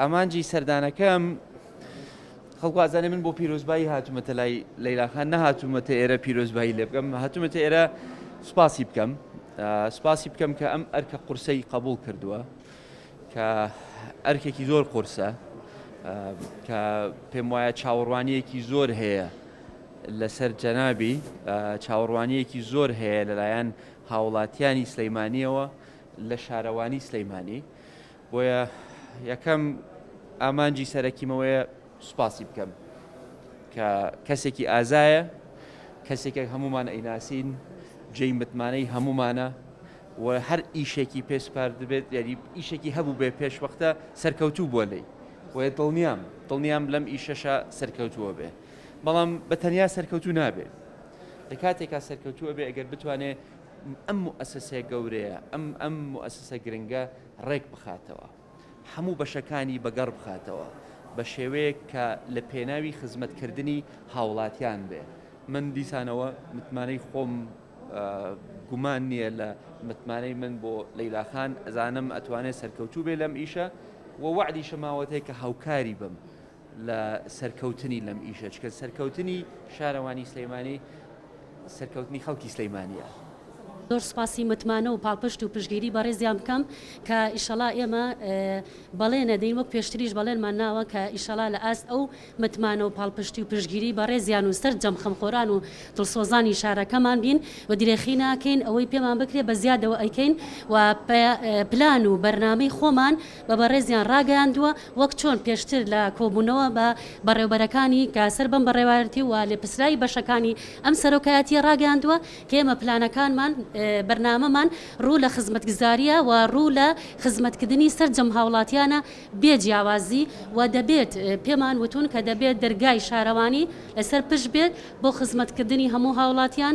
ئامانجی سەردانەکەم خەڵک وازانێ من بۆ پیرۆزبایی هاتوومەتە لای لەیلا خان نەهاتوومەتە ئێرە پیرۆزبایی لێ بکەم هاتوومەتە ئێرە سوپاسی بکەم سوپاسی بکەم کە ئەم ئەرکە قورسەی قبول کردووە کە ئەرکێکی زۆر قورسە کە پێم وایە چاوەڕوانیەکی زۆر هەیە لەسەر جەنابی چاوەڕوانیەکی زۆر هەیە لەلایەن هاوڵاتیانی سلەیمانیەوە لە شارەوانی سلەیمانی بۆیە یەکەم ئامانجی سەرەکیمەوەیە سوپاسی بکەم کە کەسێکی ئازایە کەسێکێک هەمومان ئەیناسین جێی متمانەی هەمومانە و هەر ئیشێکی پێ سپاردبێت یاری ئیشێکی هەبوو بێ پێش وەختە سەرکەوتوو بووە لێی بۆیە دڵنیام دڵنیام لەم ئیشەشە سەرکەوتووە بێ بەڵام بە تەنیا سەرکەوتوو نابێ لە کاتێکا سەرکەوتووە بێ ئەگەر بتوانێ ئەم موئەسەسەیە گەورەیە ئەم ئەم موئەسەسە گرنگە ڕێک بخاتەوە هەموو بەشەکانی بەگەڕ بخاتەوە بە شێوەیەک کە لە پێناوی خزمەتکردنی هاوڵاتیان بێ من دیسانەوە متمانەی خۆم گومان نییە لە متمانەی من بۆ لەیلا خان ئەزانم ئەتوانێت سەرکەوتوو بێ لەم ئیشە و وەعدیشە ماوەتەیە کە هاوکاری بم لە سەرکەوتنی لەم ئیشە چکە سەرکەوتنی شارەوانی سلەیمانی سەرکەوتنی خەڵکی سلەیمانیە. زۆر سوپاسی متمانە و پاڵپشت و پشتگیری بەڕێزیان بکەم کە ئیشەڵا ئێمە بەڵێن ئەدەین وەک پێشتریش بەڵێنمان ناوە کە ئیشەڵا لە ئاست ئەو متمانە و پاڵپشتی و پشتگیری بەڕێزیان و سەرجەم خەمخۆران و دڵسۆزانی شارەکەمان بین و درێخی ناکەین ئەوەی پێمان بکرێ بە زیادەوە ئەیکەین و پلان و بەرنامەی خۆمان بە بەڕێزیان ڕاگەیاندووە وەک چۆن پێشتر لە کۆبوونەوە بە بەڕێوبەرەکانی کە سەر بەم بەڕێوایەتی و لێپرسراوی بەشەکانی ئەم سەرۆکایەتیە ڕاگەیاندووە کە ئێمە پلانەکانمان بەرنامەمان ڕوو لە خزمەتگزاریە و ڕوو لە خزمەتکردنی سەرجەم هاوڵاتیانە بێ جیاوازی و دەبێت پێمان وتون کە دەبێت دەرگای شارەوانی لەسەر پشت بێت بۆ خزمەتکردنی هەموو هاوڵاتیان.